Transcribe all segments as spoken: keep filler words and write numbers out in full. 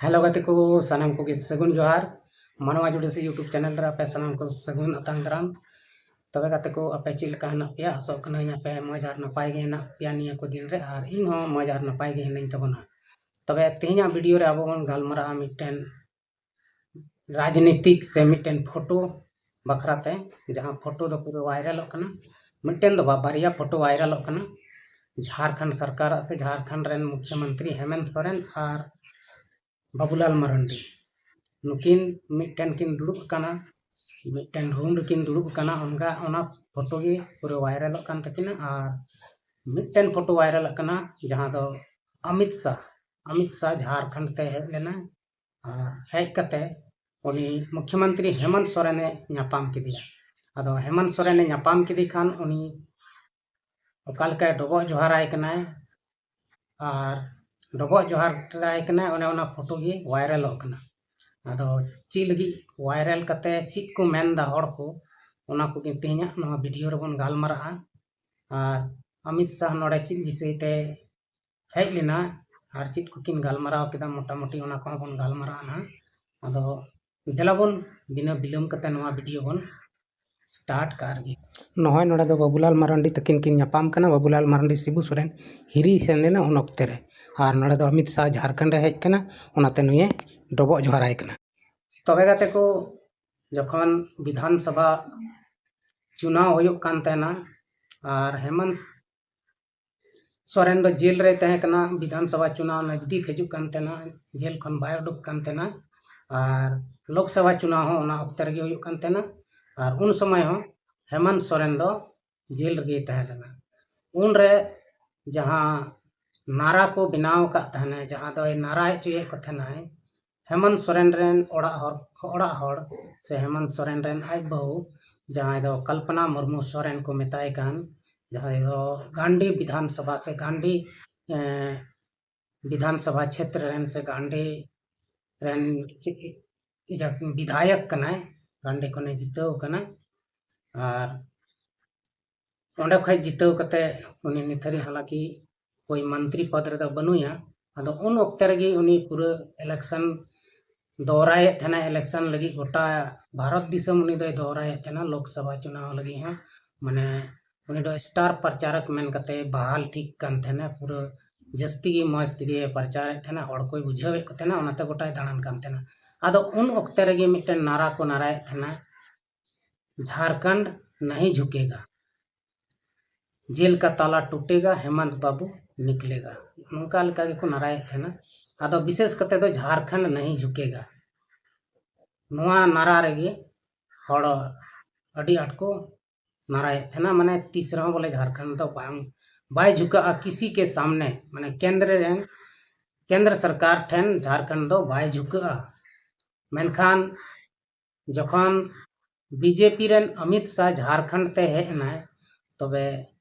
Hello ᱜᱟᱛᱮ ᱠᱚ, ᱥᱟᱱᱟᱢ ᱠᱚᱜᱮ ᱥᱟᱹᱜᱩᱱ ᱡᱚᱦᱟᱨ᱾ ᱢᱟᱱᱣᱟ ᱡᱩᱰᱤᱥᱤ YouTube ᱪᱮᱱᱮᱞ ᱨᱮ ᱟᱯᱮ ᱥᱟᱱᱟᱢ ᱠᱚ ᱥᱟᱹᱜᱩᱱ ᱟᱛᱟᱝ ᱫᱟᱨᱟᱢ᱾ ᱛᱚᱵᱮ ᱜᱟᱛᱮ ᱠᱚ, ᱟᱯᱮ ᱪᱮᱫ ᱞᱮᱠᱟ ᱦᱮᱱᱟᱜ ᱯᱮᱭᱟ? ᱟᱥᱚᱜ ᱠᱟᱹᱱᱟᱹᱧ ᱟᱯᱮ ᱢᱚᱡᱽ ᱟᱨ ᱱᱟᱯᱟᱭ ᱜᱮ ᱦᱮᱱᱟᱜ ᱯᱮᱭᱟ ᱱᱤᱭᱟᱹ ᱠᱚ ᱫᱤᱱ ᱨᱮ, ᱟᱨ ᱤᱧ ᱦᱚᱸ ᱢᱚᱡᱽ ᱟᱨ ᱱᱟᱯᱟᱭ ᱜᱮ ᱦᱮᱱᱟᱹᱧ ᱛᱟᱵᱚᱱᱟ᱾ ᱛᱚᱵᱮ ᱛᱮᱦᱮᱧᱟᱜ ᱵᱷᱤᱰᱤᱭᱳ ᱨᱮ ᱟᱵᱚ ᱵᱚᱱ ᱜᱟᱞᱢᱟᱨᱟᱜᱼᱟ ᱢᱤᱫᱴᱮᱱ ᱨᱟᱡᱽᱱᱤᱛᱤᱠ ᱥᱮ ᱢᱤᱫᱴᱮᱱ ᱯᱷᱳᱴᱳ ᱵᱟᱠᱷᱨᱟ ᱛᱮ, ᱡᱟᱦᱟᱸ ᱯᱷᱳᱴᱳ ᱫᱚ ᱯᱩᱨᱟᱹ ᱵᱷᱟᱭᱨᱟᱞᱚᱜ ᱠᱟᱱᱟ᱾ ᱢᱤᱫᱴᱮᱱ ᱫᱚ ᱵᱟ, ᱵᱟᱨᱭᱟ ᱯᱷᱳᱴᱳ ᱵᱷᱟᱭᱨᱟᱞᱚᱜ ᱠᱟᱱᱟ᱾ ᱡᱷᱟᱲᱠᱷᱚᱸᱰ ᱥᱚᱨᱠᱟᱨᱟᱜ ᱥᱮ ᱡᱷᱟᱲᱠᱷᱚᱸᱰ ᱨᱮᱱ ᱢᱩᱠᱷᱭᱚᱢᱚᱱᱛᱨᱤ ᱦᱮᱢᱚᱱᱛ ᱥᱚᱨᱮᱱ ᱟᱨ ᱵᱟᱵᱩᱞᱟᱞ ᱢᱟᱨᱟᱱᱰᱤ, ᱱᱩᱠᱤᱱ ᱢᱤᱫᱴᱮᱱ ᱠᱤᱱ ᱫᱩᱲᱩᱵ ᱟᱠᱟᱱᱟ, ᱢᱤᱫᱴᱮᱱ ᱨᱩᱢ ᱨᱮᱠᱤᱱ ᱫᱩᱲᱩᱵ ᱟᱠᱟᱱᱟ, ᱚᱱᱠᱟ ᱚᱱᱟ ᱯᱷᱳᱴᱳ ᱜᱮ ᱯᱩᱨᱟᱹ ᱵᱷᱟᱭᱨᱟᱞᱚᱜ ᱠᱟᱱ ᱛᱟᱹᱠᱤᱱᱟ᱾ ᱟᱨ ᱢᱤᱫᱴᱮᱱ ᱯᱷᱳᱴᱳ ᱵᱷᱟᱭᱨᱟᱞᱚᱜ ᱠᱟᱱᱟ, ᱡᱟᱦᱟᱸ ᱫᱚ ᱚᱢᱤᱛ ᱥᱟᱦ, ᱚᱢᱤᱛ ᱥᱟᱦ ᱡᱷᱟᱲᱠᱷᱚᱸᱰ ᱛᱮ ᱦᱮᱡ ᱞᱮᱱᱟ᱾ ᱟᱨ ᱦᱮᱡ ᱠᱟᱛᱮ ᱩᱱᱤ ᱢᱩᱠᱷᱭᱚᱢᱚᱱᱛᱨᱤ ᱦᱮᱢᱚᱱᱛ ᱥᱚᱨᱮᱱᱮ ᱧᱟᱯᱟᱢ ᱠᱮᱫᱮᱭᱟ᱾ ᱟᱫᱚ ᱦᱮᱢᱚᱱᱛ ᱥᱚᱨᱮᱱᱮ ᱧᱟᱯᱟᱢ ᱠᱮᱫᱮ ᱠᱷᱟᱱ ᱩᱱᱤ ᱚᱠᱟ ᱞᱮᱠᱟᱭ ᱰᱚᱵᱚᱜ ᱡᱚᱦᱟᱨᱟᱭ ᱠᱟᱱᱟᱭ, ᱟᱨ ᱰᱚᱵᱚᱜ ᱡᱚᱦᱟᱨ ᱟᱭ ᱠᱟᱱᱟᱭ, ᱚᱱᱮ ᱚᱱᱟ ᱯᱷᱳᱴᱳ ᱜᱮ ᱵᱷᱟᱭᱨᱟᱞᱚᱜ ᱠᱟᱱᱟ᱾ ᱟᱫᱚ ᱪᱮᱫ ᱞᱟᱹᱜᱤᱫ ᱵᱷᱟᱭᱨᱟᱞ ᱠᱟᱛᱮ ᱪᱮᱫ ᱠᱚ ᱢᱮᱱᱫᱟ ᱦᱚᱲ ᱠᱚ, ᱚᱱᱟ ᱠᱚᱜᱮ ᱛᱮᱦᱮᱧᱟᱜ ᱱᱚᱣᱟ ᱵᱷᱤᱰᱤᱭᱳ ᱨᱮᱵᱚᱱ ᱜᱟᱞᱢᱟᱨᱟᱜᱼᱟ᱾ ᱟᱨ ᱚᱢᱤᱛ ᱥᱟᱦ ᱱᱚᱰᱮ ᱪᱮᱫ ᱵᱤᱥᱚᱭ ᱛᱮ ᱦᱮᱡ ᱞᱮᱱᱟ ᱟᱨ ᱪᱮᱫ ᱠᱚᱠᱤᱱ ᱜᱟᱞᱢᱟᱨᱟᱣ ᱠᱮᱫᱟ, ᱢᱚᱴᱟᱢᱩᱴᱤ ᱚᱱᱟ ᱠᱚᱦᱚᱸ ᱵᱚᱱ ᱜᱟᱞᱢᱟᱨᱟᱜᱼᱟ ᱱᱟᱦᱟᱜ᱾ ᱟᱫᱚ ᱫᱮᱞᱟ ᱵᱚᱱ ᱵᱤᱱᱟᱹ ᱵᱤᱞᱚᱢ ᱠᱟᱛᱮ ᱱᱚᱣᱟ ᱵᱷᱤᱰᱤᱭᱳ ᱵᱚᱱ ᱥᱴᱟᱨᱴ ᱠᱟᱜ ᱨᱮᱜᱮ᱾ ᱱᱚᱜᱼᱚᱭ ᱱᱚᱰᱮ ᱫᱚ ᱵᱟᱵᱩᱞᱟᱞ ᱢᱟᱨᱟᱱᱰᱤ ᱛᱟᱹᱠᱤᱱ ᱠᱤᱱ ᱧᱟᱯᱟᱢ ᱠᱟᱱᱟ᱾ ᱵᱟᱵᱩᱞᱟᱞ ᱢᱟᱨᱟᱱᱰᱤ ᱥᱤᱵᱩ ᱥᱚᱨᱮᱱ ᱦᱤᱨᱤᱭ ᱥᱮᱱ ᱞᱮᱱᱟ ᱩᱱ ᱚᱠᱛᱮ ᱨᱮ, ᱟᱨ ᱱᱚᱰᱮ ᱫᱚ ᱚᱢᱤᱛ ᱥᱟᱦ ᱡᱷᱟᱲᱠᱷᱚᱸᱰ ᱮ ᱦᱮᱡ ᱠᱟᱱᱟ, ᱚᱱᱟᱛᱮ ᱱᱩᱭᱮ ᱰᱚᱵᱚᱜ ᱡᱚᱦᱟᱨᱟᱭ ᱠᱟᱱᱟ᱾ ᱛᱚᱵᱮ ᱜᱟᱛᱮ ᱠᱚ, ᱡᱚᱠᱷᱚᱱ ᱵᱤᱫᱷᱟᱱ ᱥᱚᱵᱷᱟ ᱪᱩᱱᱟᱣ ᱦᱩᱭᱩᱜ ᱠᱟᱱ ᱛᱟᱦᱮᱱᱟ ᱟᱨ ᱦᱮᱢᱚᱱᱛ ᱥᱚᱨᱮᱱ ᱫᱚ ᱡᱮᱞ ᱨᱮᱭ ᱛᱟᱦᱮᱸ ᱠᱟᱱᱟ, ᱵᱤᱫᱷᱟᱱ ᱥᱚᱵᱷᱟ ᱪᱩᱱᱟᱣ ᱱᱟᱡᱽᱫᱤᱠ ᱦᱤᱡᱩᱜ ᱠᱟᱱ ᱛᱟᱦᱮᱱᱟ, ᱡᱮᱞ ᱠᱷᱚᱱ ᱵᱟᱭ ᱩᱰᱩᱠ ᱠᱟᱱ ᱛᱟᱦᱮᱱᱟ, ᱟᱨ ᱞᱳᱠ ᱥᱚᱵᱷᱟ ᱪᱩᱱᱟᱣ ᱦᱚᱸ ᱚᱱᱟ ᱚᱠᱛᱮ ᱨᱮᱜᱮ ᱦᱩᱭᱩᱜ ᱠᱟᱱ ᱛᱟᱦᱮᱱᱟ, ᱟᱨ ᱩᱱ ᱥᱚᱢᱚᱭ ᱦᱚᱸ ᱦᱮᱢᱚᱱᱛ ᱥᱚᱨᱮᱱ ᱫᱚ ᱡᱮᱞ ᱨᱮᱜᱮᱭ ᱛᱟᱦᱮᱸ ᱞᱮᱱᱟ᱾ ᱩᱱᱨᱮ ᱡᱟᱦᱟᱸ ᱱᱟᱨᱟ ᱠᱚ ᱵᱮᱱᱟᱣ ᱟᱠᱟᱫ ᱛᱟᱦᱮᱱᱟᱭ, ᱡᱟᱦᱟᱸ ᱫᱚᱭ ᱱᱟᱨᱟ ᱦᱚᱪᱚᱭᱮᱫ ᱠᱚ ᱛᱟᱦᱮᱱᱟᱭ, ᱦᱮᱢᱚᱱᱛ ᱥᱚᱨᱮᱱ ᱨᱮᱱ ᱚᱲᱟᱜ ᱦᱚᱲ, ᱚᱲᱟᱜ ᱦᱚᱲ ᱥᱮ ᱦᱮᱢᱚᱱᱛ ᱥᱚᱨᱮᱱ ᱨᱮᱱ ᱟᱡ ᱵᱟᱹᱦᱩ, ᱡᱟᱦᱟᱸᱭ ᱫᱚ ᱠᱚᱞᱯᱚᱱᱟ ᱢᱩᱨᱢᱩ ᱥᱚᱨᱮᱱ ᱠᱚ ᱢᱮᱛᱟᱭ ᱠᱟᱱ, ᱡᱟᱦᱟᱸᱭ ᱫᱚ ᱜᱟᱱᱰᱤ ᱵᱤᱫᱷᱟᱱ ᱥᱚᱵᱷᱟ ᱥᱮ ᱜᱟᱱᱰᱤ, ᱮᱸ, ᱵᱤᱫᱷᱟᱱ ᱥᱚᱵᱷᱟ ᱪᱷᱮᱛᱨᱚ ᱨᱮᱱ ᱥᱮ ᱜᱟᱱᱰᱤ ᱨᱮᱱ ᱪᱮᱫ, ᱤᱭᱟᱹ, ᱵᱤᱫᱷᱟᱭᱚᱠ ᱠᱟᱱᱟᱭ, ᱜᱟᱱᱰᱤ ᱠᱷᱚᱱᱮ ᱡᱤᱛᱟᱹᱣ ᱠᱟᱱᱟ᱾ ᱟᱨ ᱚᱸᱰᱮ ᱠᱷᱚᱱ ᱡᱤᱛᱟᱹᱣ ᱠᱟᱛᱮ ᱩᱱᱤ ᱱᱤᱛ ᱦᱟᱹᱨᱤᱡ ᱦᱟᱞᱟᱸᱠᱤ ᱠᱳᱭ ᱢᱚᱱᱛᱨᱤ ᱯᱚᱫᱽ ᱨᱮᱫᱚ ᱵᱟᱹᱱᱩᱭᱟ, ᱟᱫᱚ ᱩᱱ ᱚᱠᱛᱮ ᱨᱮᱜᱮ ᱩᱱᱤ ᱯᱩᱨᱟᱹ election ᱫᱚᱦᱨᱟᱭᱮᱫ ᱛᱟᱦᱮᱱᱟ, election ᱞᱟᱹᱜᱤᱫ ᱜᱚᱴᱟ ᱵᱷᱟᱨᱚᱛ ᱫᱤᱥᱚᱢ ᱩᱱᱤ ᱫᱚᱭ ᱫᱚᱦᱨᱟᱭᱮᱫ ᱛᱟᱦᱮᱱᱟ, ᱞᱳᱠᱥᱚᱵᱷᱟ ᱪᱩᱱᱟᱣ ᱞᱟᱹᱜᱤᱫ ᱦᱚᱸ᱾ ᱢᱟᱱᱮ ᱩᱱᱤ ᱫᱚ star ᱯᱨᱚᱪᱟᱨᱚᱠ ᱢᱮᱱ ᱠᱟᱛᱮ ᱵᱟᱦᱟᱞ ᱴᱷᱤᱠ ᱠᱟᱱ ᱛᱟᱦᱮᱱᱟ, ᱯᱩᱨᱟᱹ ᱡᱟᱹᱥᱛᱤ ᱜᱮ ᱢᱚᱡᱽ ᱛᱮᱜᱮ ᱯᱨᱚᱪᱟᱨᱮᱫ ᱛᱟᱦᱮᱱᱟ, ᱦᱚᱲ ᱠᱚᱭ ᱵᱩᱡᱷᱟᱹᱣᱮᱫ ᱠᱚ ᱛᱟᱦᱮᱱᱟ, ᱚᱱᱟᱛᱮ ᱜᱚᱴᱟᱭ ᱫᱟᱬᱟᱱ ᱠᱟᱱ ᱛᱟᱦᱮᱱᱟ᱾ ᱟᱫᱚ ᱩᱱ ᱚᱠᱛᱮ ᱨᱮᱜᱮ ᱢᱤᱫᱴᱮᱱ ᱱᱟᱨᱟ ᱠᱚ ᱱᱟᱨᱟᱭᱮᱫ ᱛᱟᱦᱮᱱᱟ, ᱡᱷᱟᱨᱠᱷᱚᱸᱰ ᱱᱟᱦᱤ ᱡᱷᱩᱠᱮᱜᱟ, ᱡᱮᱞ ᱠᱟ ᱛᱟᱞᱟ ᱴᱩᱴᱮᱜᱟ, ᱦᱮᱢᱚᱱᱛ ᱵᱟᱵᱩ ᱱᱤᱠᱞᱮᱜᱟ᱾ ᱱᱚᱝᱠᱟ ᱞᱮᱠᱟ ᱜᱮᱠᱚ ᱱᱟᱨᱟᱭᱮᱫ ᱛᱟᱦᱮᱱᱟ᱾ ᱟᱫᱚ ᱵᱤᱥᱮᱥ ᱠᱟᱛᱮ ᱫᱚ ᱡᱷᱟᱨᱠᱷᱚᱸᱰ ᱱᱟᱦᱤ ᱡᱷᱩᱠᱮᱜᱟ, ᱱᱚᱣᱟ ᱱᱟᱨᱟ ᱨᱮᱜᱮ ᱦᱚᱲ ᱟᱹᱰᱤ ᱟᱸᱴ ᱠᱚ ᱱᱟᱨᱟᱭᱮᱫ ᱛᱟᱦᱮᱱᱟ, ᱢᱟᱱᱮ ᱛᱤᱥ ᱨᱮᱦᱚᱸ ᱵᱚᱞᱮ ᱡᱷᱟᱨᱠᱷᱚᱸᱰ ᱫᱚ ᱵᱟᱝ, ᱵᱟᱭ ᱡᱷᱩᱠᱟᱹᱜᱼᱟ ᱠᱤᱥᱤ ᱠᱮ ᱥᱟᱢᱱᱮ, ᱢᱟᱱᱮ ᱠᱮᱱᱫᱨᱚ ᱨᱮᱱ, ᱠᱮᱱᱫᱨᱚ ᱥᱚᱨᱠᱟᱨ ᱴᱷᱮᱱ ᱡᱷᱟᱨᱠᱷᱚᱸᱰ ᱫᱚ ᱵᱟᱭ ᱡᱷᱩᱠᱟᱹᱜᱼᱟ᱾ ᱢᱮᱱᱠᱷᱟᱱ ᱡᱚᱠᱷᱚᱱ ᱵᱤᱡᱮᱯᱤ ᱨᱮᱱ ᱚᱢᱤᱛ ᱥᱟᱦ ᱡᱷᱟᱨᱠᱷᱚᱸᱰ ᱛᱮ ᱦᱮᱡ ᱮᱱᱟᱭ, ᱛᱚᱵᱮ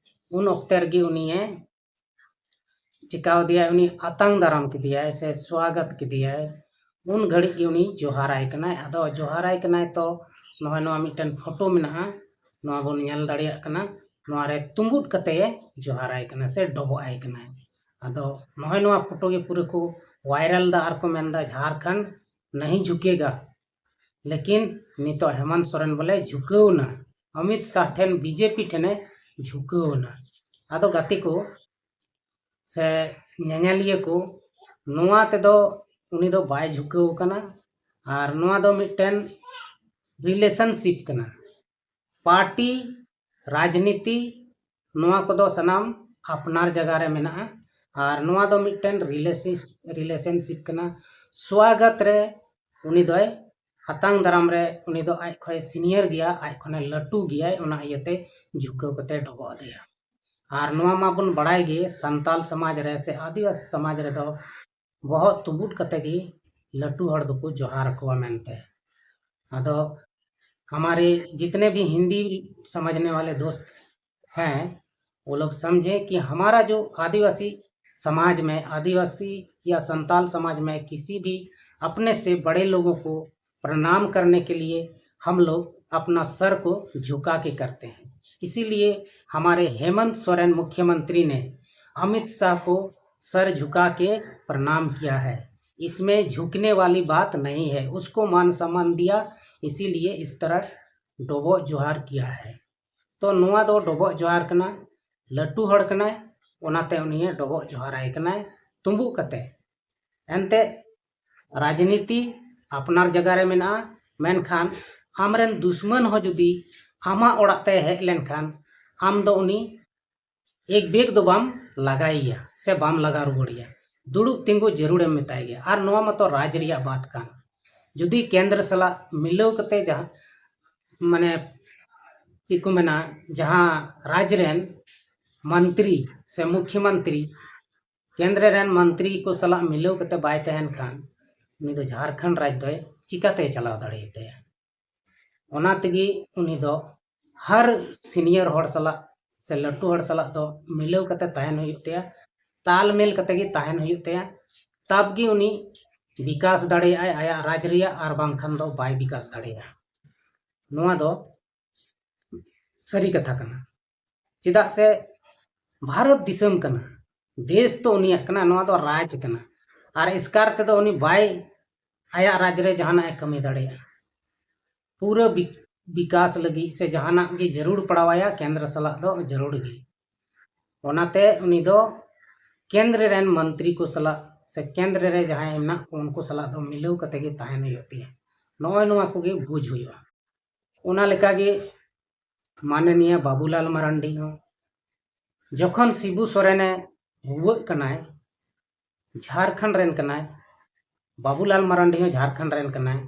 ᱩᱱ ᱚᱠᱛᱮ ᱨᱮᱜᱮ ᱩᱱᱤᱭᱮ ᱪᱤᱠᱟᱣ ᱫᱮᱭᱟᱭ, ᱩᱱᱤ ᱟᱛᱟᱝ ᱫᱟᱨᱟᱢ ᱠᱮᱫᱮᱭᱟᱭ ᱥᱮ ᱥᱣᱟᱜᱚᱛ ᱠᱮᱫᱮᱭᱟᱭ᱾ ᱩᱱ ᱜᱷᱟᱹᱲᱤᱡ ᱜᱮ ᱩᱱᱤ ᱡᱚᱦᱟᱨᱟᱭ ᱠᱟᱱᱟᱭ᱾ ᱟᱫᱚ ᱡᱚᱦᱟᱨᱟᱭ ᱠᱟᱱᱟᱭ ᱛᱚ ᱱᱚᱜᱼᱚᱭ ᱱᱚᱣᱟ ᱢᱤᱫᱴᱮᱱ ᱯᱷᱳᱴᱳ ᱢᱮᱱᱟᱜᱼᱟ, ᱱᱚᱣᱟ ᱵᱚᱱ ᱧᱮᱞ ᱫᱟᱲᱮᱭᱟᱜ ᱠᱟᱱᱟ᱾ ᱱᱚᱣᱟ ᱨᱮ ᱛᱩᱸᱵᱩᱫ ᱠᱟᱛᱮ ᱮ ᱡᱚᱦᱟᱨᱟᱭ ᱠᱟᱱᱟ ᱥᱮ ᱰᱚᱵᱚᱜ ᱟᱭ ᱠᱟᱱᱟᱭ᱾ ᱟᱫᱚ ᱱᱚᱜᱼᱚᱭ ᱱᱚᱣᱟ ᱯᱷᱳᱴᱳ ᱜᱮ ᱯᱩᱨᱟᱹ ᱠᱚ ᱵᱷᱟᱭᱨᱟᱞ ᱫᱟ ᱟᱨ ᱠᱚ ᱢᱮᱱᱫᱟ, "ᱡᱷᱟᱨᱠᱷᱚᱸᱰ ᱱᱟᱦᱤ ᱡᱷᱩᱠᱮᱜᱟ, ᱞᱮᱠᱤᱱ ᱱᱤᱛᱚᱜ ᱦᱮᱢᱚᱱᱛ ᱥᱚᱨᱮᱱ ᱵᱚᱞᱮ ᱡᱷᱩᱠᱟᱹᱣ ᱮᱱᱟ, ᱚᱢᱤᱛ ᱥᱟᱦ ᱴᱷᱮᱱ ᱵᱤᱡᱮᱯᱤ ᱴᱷᱮᱱᱮ ᱡᱷᱩᱠᱟᱹᱣ ᱮᱱᱟ᱾" ᱟᱫᱚ ᱜᱟᱛᱮ ᱠᱚ ᱥᱮ ᱧᱮᱧᱮᱞᱤᱭᱟᱹ ᱠᱚ, ᱱᱚᱣᱟ ᱛᱮᱫᱚ ᱩᱱᱤ ᱫᱚ ᱵᱟᱭ ᱡᱷᱩᱠᱟᱹᱣ ᱠᱟᱱᱟ᱾ ᱟᱨ ᱱᱚᱣᱟ ᱫᱚ ᱢᱤᱫᱴᱮᱱ ᱨᱤᱞᱮᱥᱚᱱᱥᱤᱯ ᱠᱟᱱᱟ᱾ ᱯᱟᱨᱴᱤ, ᱨᱟᱡᱽᱱᱤᱛᱤ, ᱱᱚᱣᱟ ᱠᱚᱫᱚ ᱥᱟᱱᱟᱢ ᱟᱯᱱᱟᱨ ᱡᱟᱭᱜᱟ ᱨᱮ ᱢᱮᱱᱟᱜᱼᱟ᱾ ᱟᱨ ᱱᱚᱣᱟ ᱫᱚ ᱢᱤᱫᱴᱮᱱ ᱨᱤᱞᱮᱥᱤᱥ-, ᱨᱤᱞᱮᱥᱚᱱᱥᱤᱯ ᱠᱟᱱᱟ᱾ ᱥᱣᱟᱜᱚᱛ ᱨᱮ ᱩᱱᱤ ᱫᱚᱭ, ᱟᱛᱟᱝ ᱫᱟᱨᱟᱢ ᱨᱮ ᱩᱱᱤ ᱫᱚ ᱟᱡ ᱠᱷᱚᱱ ᱥᱤᱱᱤᱭᱟᱨ ᱜᱮᱭᱟ, ᱟᱡ ᱠᱷᱚᱱᱮ ᱞᱟᱹᱴᱩ ᱜᱮᱭᱟᱭ, ᱚᱱᱟ ᱤᱭᱟᱹᱛᱮ ᱡᱷᱩᱠᱟᱹᱣ ᱠᱟᱛᱮ ᱰᱚᱵᱚᱜ ᱟᱫᱮᱭᱟ᱾ ᱟᱨ ᱱᱚᱣᱟ ᱢᱟᱵᱚᱱ ᱵᱟᱲᱟᱭ ᱜᱮ, ᱥᱟᱱᱛᱟᱞ ᱥᱚᱢᱟᱡᱽ ᱨᱮ ᱥᱮ ᱟᱹᱫᱤᱵᱟᱹᱥᱤ ᱥᱚᱢᱟᱡᱽ ᱨᱮᱫᱚ ᱵᱚᱦᱚᱜ ᱛᱩᱸᱵᱩᱫ ᱠᱟᱛᱮ ᱜᱮ ᱞᱟᱹᱴᱩ ᱦᱚᱲ ᱫᱚᱠᱚ ᱡᱚᱦᱟᱨ ᱟᱠᱚᱣᱟ ᱢᱮᱱᱛᱮ᱾ ᱟᱫᱚ ᱦᱟᱢᱟᱨᱮ ᱡᱤᱛᱱᱮ ᱵᱷᱤ ᱦᱤᱱᱫᱤ ᱥᱚᱢᱟᱡᱽᱱᱮ ᱣᱟᱞᱮ ᱫᱳᱥᱛ ᱦᱮᱸ, ᱣᱳ ᱞᱳᱜ ᱥᱚᱢᱡᱷᱮ ᱠᱤ ᱦᱟᱢᱟᱨᱟ ᱡᱳ ᱟᱹᱫᱤᱵᱟᱹᱥᱤ ᱥᱚᱢᱟᱡᱽ ᱢᱮ, ᱟᱹᱫᱤᱵᱟᱹᱥᱤ ᱭᱟ ᱥᱟᱱᱛᱟᱞ ᱥᱚᱢᱟᱡᱽ ᱢᱮ ᱠᱤᱥᱤ ᱵᱷᱤ ᱟᱯᱱᱮ ᱥᱮ ᱵᱟᱲᱮ ᱞᱳᱜᱳ ᱠᱳ ᱯᱨᱚᱱᱟᱢ ᱠᱟᱨᱱᱮ ᱠᱮ ᱞᱤᱭᱮ ᱦᱟᱢ ᱞᱳᱜ ᱟᱯᱱᱟ ᱥᱚᱨ ᱠᱳ ᱡᱷᱩᱠᱟ ᱠᱮ ᱠᱟᱨᱛᱮ ᱦᱮᱸ᱾ ᱤᱥᱤᱞᱤᱭᱮ ᱦᱟᱢᱟᱨᱮ ᱦᱮᱢᱚᱱᱛ ᱥᱚᱨᱮᱱ ᱢᱩᱠᱷᱭᱚᱢᱚᱱᱛᱨᱤ ᱱᱮ ᱚᱢᱤᱛ ᱥᱟᱦ ᱠᱳ ᱥᱚᱨ ᱡᱷᱩᱠᱟ ᱠᱮ प्रणाम किया है। इसमें झुकने वाली बात नहीं है। उसको मान सम्मान दिया, इसीलिए इस तरह डोबो जोहार किया है। तो ᱱᱚᱣᱟ ᱫᱚ ᱰᱚᱵᱚᱜ ᱡᱚᱦᱟᱨ ᱠᱟᱱᱟ᱾ ᱞᱟᱹᱴᱩ ᱦᱚᱲ ᱠᱟᱱᱟᱭ, ᱚᱱᱟᱛᱮ ᱩᱱᱤᱭᱮ ᱰᱚᱵᱚᱜ ᱡᱚᱦᱟᱨᱟᱭ ᱠᱟᱱᱟᱭ ᱛᱩᱢᱵᱩᱜ ᱠᱟᱛᱮ᱾ ᱮᱱᱛᱮ ᱨᱟᱡᱽᱱᱤᱛᱤ ᱟᱯᱱᱟᱨ ᱡᱟᱭᱜᱟ ᱨᱮ ᱢᱮᱱᱟᱜᱼᱟ, ᱢᱮᱱᱠᱷᱟᱱ ᱟᱢᱨᱮᱱ ᱫᱩᱥᱢᱟᱹᱱ ᱦᱚᱸ ᱡᱩᱫᱤ ᱟᱢᱟᱜ ᱚᱲᱟᱜ ᱛᱮ ᱦᱮᱡ ᱞᱮᱱᱠᱷᱟᱱ ᱟᱢ ᱫᱚ ᱩᱱᱤ ᱮᱠ ᱵᱮᱜ ᱫᱚ ᱵᱟᱢ ᱞᱟᱜᱟᱭᱮᱭᱟ ᱥᱮ ᱵᱟᱢ ᱞᱟᱜᱟ ᱨᱩᱣᱟᱹᱲᱮᱭᱟ᱾ ᱫᱩᱲᱩᱵ ᱛᱤᱸᱜᱩ ᱡᱟᱹᱨᱩᱲᱮᱢ ᱢᱮᱛᱟᱭ ᱜᱮᱭᱟ᱾ ᱟᱨ ᱱᱚᱣᱟ ᱢᱟᱛᱚ ᱨᱟᱡᱽ ᱨᱮᱭᱟᱜ ᱵᱟᱛ ᱠᱟᱱ᱾ ᱡᱩᱫᱤ ᱠᱮᱱᱫᱨᱚ ᱥᱟᱞᱟᱜ ᱢᱤᱞᱟᱹᱣ ᱠᱟᱛᱮ ᱡᱟᱦᱟᱸ, ᱢᱟᱱᱮ, ᱪᱮᱫ ᱠᱚ ᱢᱮᱱᱟ, ᱡᱟᱦᱟᱸ ᱨᱟᱡᱽ ᱨᱮᱱ ᱢᱚᱱᱛᱨᱤ ᱥᱮ ᱢᱩᱠᱷᱭᱚᱢᱚᱱᱛᱨᱤ ᱠᱮᱱᱫᱨᱚ ᱨᱮᱱ ᱢᱚᱱᱛᱨᱤ ᱠᱚ ᱥᱟᱞᱟᱜ ᱢᱤᱞᱟᱹᱣ ᱠᱟᱛᱮ ᱵᱟᱭ ᱛᱟᱦᱮᱱ ᱠᱷᱟᱱ, ᱩᱱᱤ ᱫᱚ ᱡᱷᱟᱲᱠᱷᱚᱸᱰ ᱨᱟᱡᱽ ᱫᱚᱭ ᱪᱤᱠᱟᱛᱮᱭ ᱪᱟᱞᱟᱣ ᱫᱟᱲᱮᱭᱟᱛᱟᱭᱟ? ᱚᱱᱟ ᱛᱮᱜᱮ ᱩᱱᱤ ᱫᱚ ᱦᱟᱨ ᱥᱤᱱᱤᱭᱚᱨ ᱦᱚᱲ ᱥᱟᱞᱟᱜ ᱥᱮ ᱞᱟᱹᱴᱩ ᱦᱚᱲ ᱥᱟᱞᱟᱜ ᱫᱚ ᱢᱤᱞᱟᱹᱣ ᱠᱟᱛᱮ ᱛᱟᱦᱮᱱ ᱦᱩᱭᱩᱜ ᱛᱟᱭᱟ, ᱛᱟᱞᱢᱮᱞ ᱠᱟᱛᱮ ᱜᱮ ᱛᱟᱦᱮᱱ ᱦᱩᱭᱩᱜ ᱛᱟᱭᱟ᱾ ᱛᱟᱵ ᱜᱮ ᱩᱱᱤ ᱵᱤᱠᱟᱥ ᱫᱟᱲᱮᱭᱟᱜᱼᱟᱭ ᱟᱭᱟᱜ ᱨᱟᱡᱽ ᱨᱮᱭᱟᱜ, ᱟᱨ ᱵᱟᱝᱠᱷᱟᱱ ᱫᱚ ᱵᱟᱭ ᱵᱤᱠᱟᱥ ᱫᱟᱲᱮᱭᱟᱜᱼᱟ᱾ ᱱᱚᱣᱟ ᱫᱚ ᱥᱟᱹᱨᱤ ᱠᱟᱛᱷᱟ ᱠᱟᱱᱟ᱾ ᱪᱮᱫᱟᱜ ᱥᱮ ᱵᱷᱟᱨᱚᱛ ᱫᱤᱥᱚᱢ ᱠᱟᱱᱟ, ᱫᱮᱥ ᱫᱚ ᱩᱱᱤᱭᱟᱜ ᱠᱟᱱᱟ, ᱱᱚᱣᱟ ᱫᱚ ᱨᱟᱡᱽ ᱠᱟᱱᱟ᱾ ᱟᱨ ᱮᱥᱠᱟᱨ ᱛᱮᱫᱚ ᱩᱱᱤ ᱵᱟᱭ, ᱟᱭᱟᱜ ᱨᱟᱡᱽ ᱨᱮ ᱡᱟᱦᱟᱱᱟᱜ ᱮ ᱠᱟᱹᱢᱤ ᱫᱟᱲᱮᱭᱟᱜᱼᱟ᱾ ᱯᱩᱨᱟᱹ ᱵᱤ-, ᱵᱤᱠᱟᱥ ᱞᱟᱹᱜᱤᱫ ᱥᱮ ᱡᱟᱦᱟᱱᱟᱜ ᱜᱮ ᱡᱟᱹᱨᱩᱲ ᱯᱟᱲᱟᱣᱟᱭᱟ, ᱠᱮᱱᱫᱨᱚ ᱥᱟᱞᱟᱜ ᱫᱚ ᱡᱟᱹᱨᱩᱲ ᱜᱮ᱾ ᱚᱱᱟᱛᱮ ᱩᱱᱤ ᱫᱚ ᱠᱮᱱᱫᱨᱚ ᱨᱮᱱ ᱢᱚᱱᱛᱨᱤ ᱠᱚ ᱥᱟᱞᱟᱜ ᱥᱮ ᱠᱮᱱᱫᱨᱚ ᱨᱮ ᱡᱟᱦᱟᱸᱭ ᱢᱮᱱᱟᱜ ᱠᱚ, ᱩᱱᱠᱩ ᱥᱟᱞᱟᱜ ᱫᱚ ᱢᱤᱞᱟᱹᱣ ᱠᱟᱛᱮ ᱜᱮ ᱛᱟᱦᱮᱱ ᱦᱩᱭᱩᱜ ᱛᱟᱭᱟ᱾ ᱱᱚᱜᱼᱚᱭ ᱱᱚᱣᱟ ᱠᱚᱜᱮ ᱵᱩᱡᱽ ᱦᱩᱭᱩᱜᱼᱟ᱾ ᱚᱱᱟ ᱞᱮᱠᱟᱜᱮ ᱢᱟᱱᱚᱱᱤᱭᱟ ᱵᱟᱵᱩᱞᱟᱞ ᱢᱟᱨᱟᱱᱰᱤ ᱦᱚᱸ ᱡᱚᱠᱷᱚᱱ ᱥᱤᱵᱩ ᱥᱚᱨᱮᱱᱮ ᱨᱩᱣᱟᱹᱜ ᱠᱟᱱᱟᱭ, ᱡᱷᱟᱲᱠᱷᱚᱸᱰ ᱨᱮᱱ ᱠᱟᱱᱟᱭ, ᱵᱟᱵᱩᱞᱟᱞ ᱢᱟᱨᱟᱱᱰᱤ ᱦᱚᱸ ᱡᱷᱟᱲᱠᱷᱚᱸᱰ ᱨᱮᱱ ᱠᱟᱱᱟᱭ,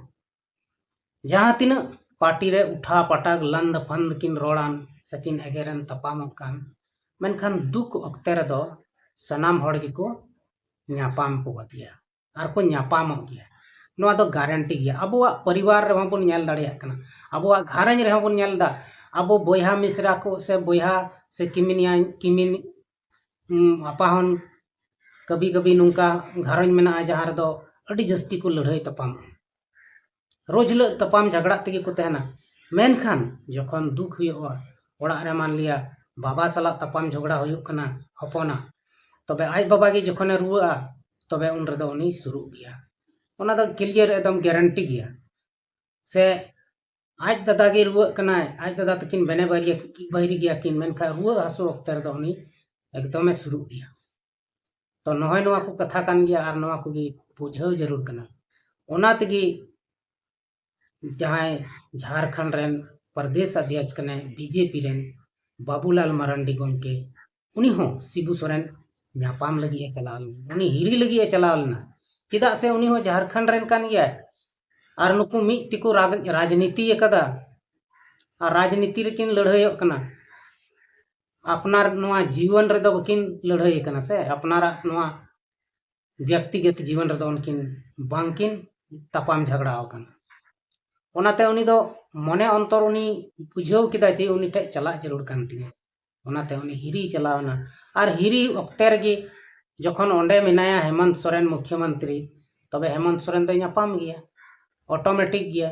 ᱡᱟᱦᱟᱸ ᱛᱤᱱᱟᱹᱜ ᱯᱟᱨᱴᱤ ᱨᱮ ᱩᱴᱷᱟ ᱯᱟᱴᱟᱠ ᱞᱟᱱᱫ ᱯᱷᱟᱱᱫ ᱠᱤᱱ ᱨᱚᱲᱟᱱ ᱥᱮ ᱠᱤᱱ ᱮᱜᱮᱨᱮᱱ ᱛᱟᱯᱟᱢᱚᱜ ᱠᱟᱱ, ᱢᱮᱱᱠᱷᱟᱱ ᱫᱩᱠ ᱚᱠᱛᱮ ᱨᱮᱫᱚ ᱥᱟᱱᱟᱢ ᱦᱚᱲ ᱜᱮᱠᱚ ᱧᱟᱯᱟᱢ ᱠᱚ ᱵᱟᱹᱜᱤᱭᱟ ᱟᱨ ᱠᱚ ᱧᱟᱯᱟᱢᱚᱜ ᱜᱮᱭᱟ᱾ ᱱᱚᱣᱟ ᱫᱚ ᱜᱟᱨᱮᱱᱴᱤ ᱜᱮᱭᱟ᱾ ᱟᱵᱚᱣᱟᱜ ᱯᱚᱨᱤᱵᱟᱨ ᱨᱮᱦᱚᱸ ᱵᱚᱱ ᱧᱮᱞ ᱫᱟᱲᱮᱭᱟᱜ ᱠᱟᱱᱟ, ᱟᱵᱚᱣᱟᱜ ᱜᱷᱟᱨᱚᱸᱡᱽ ᱨᱮᱦᱚᱸ ᱵᱚᱱ ᱧᱮᱞ ᱮᱫᱟ᱾ ᱟᱵᱚ ᱵᱚᱭᱦᱟ ᱢᱤᱥᱨᱟ ᱠᱚ ᱥᱮ ᱵᱚᱭᱦᱟ ᱥᱮ ᱠᱤᱢᱤᱱᱤᱭᱟ, ᱠᱤᱢᱤᱱ, ᱩᱢ, ᱟᱯᱟᱦᱚᱱ ᱠᱟᱹᱵᱷᱤ ᱠᱟᱹᱵᱷᱤ ᱱᱚᱝᱠᱟ ᱜᱷᱟᱨᱚᱸᱡᱽ ᱢᱮᱱᱟᱜᱼᱟ, ᱡᱟᱦᱟᱸ ᱨᱮᱫᱚ ᱟᱹᱰᱤ ᱡᱟᱹᱥᱛᱤ ᱠᱚ ᱞᱟᱹᱲᱦᱟᱹᱭ ᱛᱟᱯᱟᱢᱚᱜᱼᱟ᱾ ᱨᱳᱡᱽ ᱦᱤᱞᱳᱜ ᱛᱟᱯᱟᱢ ᱡᱷᱟᱜᱽᱲᱟᱜ ᱛᱮᱜᱮ ᱠᱚ ᱛᱟᱦᱮᱱᱟ᱾ ᱢᱮᱱᱠᱷᱟᱱ ᱡᱚᱠᱷᱚᱱ ᱫᱩᱠ ᱦᱩᱭᱩᱜᱼᱟ, ᱚᱲᱟᱜ ᱨᱮ ᱢᱟᱱ ᱞᱤᱭᱟ ᱵᱟᱵᱟ ᱥᱟᱞᱟᱜ ᱛᱟᱯᱟᱢ ᱡᱷᱚᱜᱽᱲᱟ ᱦᱩᱭᱩᱜ ᱠᱟᱱᱟ ᱦᱚᱯᱚᱱᱟᱜ, ᱛᱚᱵᱮ ᱟᱡ ᱵᱟᱵᱟ ᱜᱮ ᱡᱚᱠᱷᱚᱱᱮ ᱨᱩᱣᱟᱹᱜᱼᱟ, ᱛᱚᱵᱮ ᱩᱱ ᱨᱮᱫᱚ ᱩᱱᱤ ᱥᱩᱨᱩᱜ ᱜᱮᱭᱟ᱾ ᱚᱱᱟ ᱫᱚ ᱠᱞᱤᱭᱟᱨ, ᱮᱠᱫᱚᱢ ᱜᱟᱨᱮᱱᱴᱤ ᱜᱮᱭᱟ᱾ ᱥᱮ ᱟᱡ ᱫᱟᱫᱟ ᱜᱮ ᱨᱩᱣᱟᱹᱜ ᱠᱟᱱᱟᱭ, ᱟᱡ ᱫᱟᱫᱟ ᱛᱟᱹᱠᱤᱱ ᱵᱮᱱᱮ ᱵᱟᱹᱨᱤᱭᱟᱹ-, ᱵᱟᱹᱭᱨᱤ ᱜᱮᱭᱟ ᱠᱤᱱ, ᱢᱮᱱᱠᱷᱟᱱ ᱨᱩᱣᱟᱹ ᱦᱟᱹᱥᱩ ᱚᱠᱛᱮ ᱨᱮᱫᱚ ᱩᱱᱤ ᱮᱠᱫᱚᱢᱮ ᱥᱩᱨᱩᱜ ᱜᱮᱭᱟ᱾ ᱛᱚ ᱱᱚᱜᱼᱚᱭ ᱱᱚᱣᱟ ᱠᱚ ᱠᱟᱛᱷᱟ ᱠᱟᱱ ᱜᱮᱭᱟ ᱟᱨ ᱱᱚᱣᱟ ᱠᱚᱜᱮ ᱵᱩᱡᱷᱟᱹᱣ ᱡᱟᱹᱨᱩᱲ ᱠᱟᱱᱟ᱾ ᱚᱱᱟ ᱛᱮᱜᱮ ᱡᱟᱦᱟᱸᱭ ᱡᱷᱟᱲᱠᱷᱚᱸᱰ ᱨᱮᱱ ᱯᱨᱚᱫᱮᱥ ᱚᱫᱷᱭᱚᱠᱷ ᱠᱟᱱᱟᱭ ᱵᱤᱡᱮᱯᱤ ᱨᱮᱱ, ᱵᱟᱵᱩᱞᱟᱞ ᱢᱟᱨᱟᱱᱰᱤ ᱜᱚᱢᱠᱮ, ᱩᱱᱤ ᱦᱚᱸ ᱥᱤᱵᱩ ᱥᱚᱨᱮᱱ ᱧᱟᱯᱟᱢ ᱞᱟᱹᱜᱤᱫ ᱮ ᱪᱟᱞᱟᱣ ᱞᱮᱱᱟ, ᱩᱱᱤ ᱦᱤᱨᱤ ᱞᱟᱹᱜᱤᱫ ᱮ ᱪᱟᱞᱟᱣ ᱞᱮᱱᱟ᱾ ᱪᱮᱫᱟᱜ ᱥᱮ ᱩᱱᱤ ᱦᱚᱸ ᱡᱷᱟᱲᱠᱷᱚᱸᱰ ᱨᱮᱱ ᱠᱟᱱ ᱜᱮᱭᱟᱭ ᱟᱨ ᱱᱩᱠᱩ ᱢᱤᱫ ᱛᱮᱠᱚ ᱨᱟᱡᱽ-, ᱨᱟᱡᱽᱱᱤᱛᱤ ᱟᱠᱟᱫᱟ ᱟᱨ ᱨᱟᱡᱽᱱᱤᱛᱤ ᱨᱮᱠᱤᱱ ᱞᱟᱹᱲᱦᱟᱹᱭᱚᱜ ᱠᱟᱱᱟ᱾ ᱟᱯᱱᱟᱨ ᱱᱚᱣᱟ ᱡᱤᱭᱚᱱ ᱨᱮᱫᱚ ᱵᱟᱹᱠᱤᱱ ᱞᱟᱹᱲᱦᱟᱹᱭ ᱠᱟᱱᱟ ᱥᱮ, ᱟᱯᱱᱟᱨᱟᱜ ᱱᱚᱣᱟ ᱵᱮᱠᱛᱤᱜᱚᱛ ᱡᱤᱭᱚᱱ ᱨᱮᱫᱚ ᱩᱱᱠᱤᱱ ᱵᱟᱝᱠᱤᱱ ᱛᱟᱯᱟᱢ ᱡᱷᱟᱜᱽᱲᱟ ᱟᱠᱟᱱᱟ᱾ ᱚᱱᱟᱛᱮ ᱩᱱᱤ ᱫᱚ ᱢᱚᱱᱮ ᱚᱱᱛᱚᱨ ᱩᱱᱤ ᱵᱩᱡᱷᱟᱹᱣ ᱠᱮᱫᱟ ᱡᱮ ᱩᱱᱤ ᱴᱷᱮᱡ ᱪᱟᱞᱟᱜ ᱡᱟᱹᱨᱩᱲ ᱠᱟᱱ ᱛᱤᱧᱟᱹ᱾ ᱚᱱᱟᱛᱮ ᱩᱱᱤ ᱦᱤᱨᱤᱭ ᱪᱟᱞᱟᱣ ᱮᱱᱟ᱾ ᱟᱨ ᱦᱤᱨᱤ ᱚᱠᱛᱮ ᱨᱮᱜᱮ ᱡᱚᱠᱷᱚᱱ ᱚᱸᱰᱮ ᱢᱮᱱᱟᱭᱟ ᱦᱮᱢᱚᱱᱛ ᱥᱚᱨᱮᱱ ᱢᱩᱠᱷᱭᱚᱢᱚᱱᱛᱨᱤ, ᱛᱚᱵᱮ ᱦᱮᱢᱚᱱᱛ ᱥᱚᱨᱮᱱ ᱫᱚᱭ ᱧᱟᱯᱟᱢ ᱜᱮᱭᱟ, ᱚᱴᱳᱢᱮᱴᱤᱠ ᱜᱮᱭᱟ᱾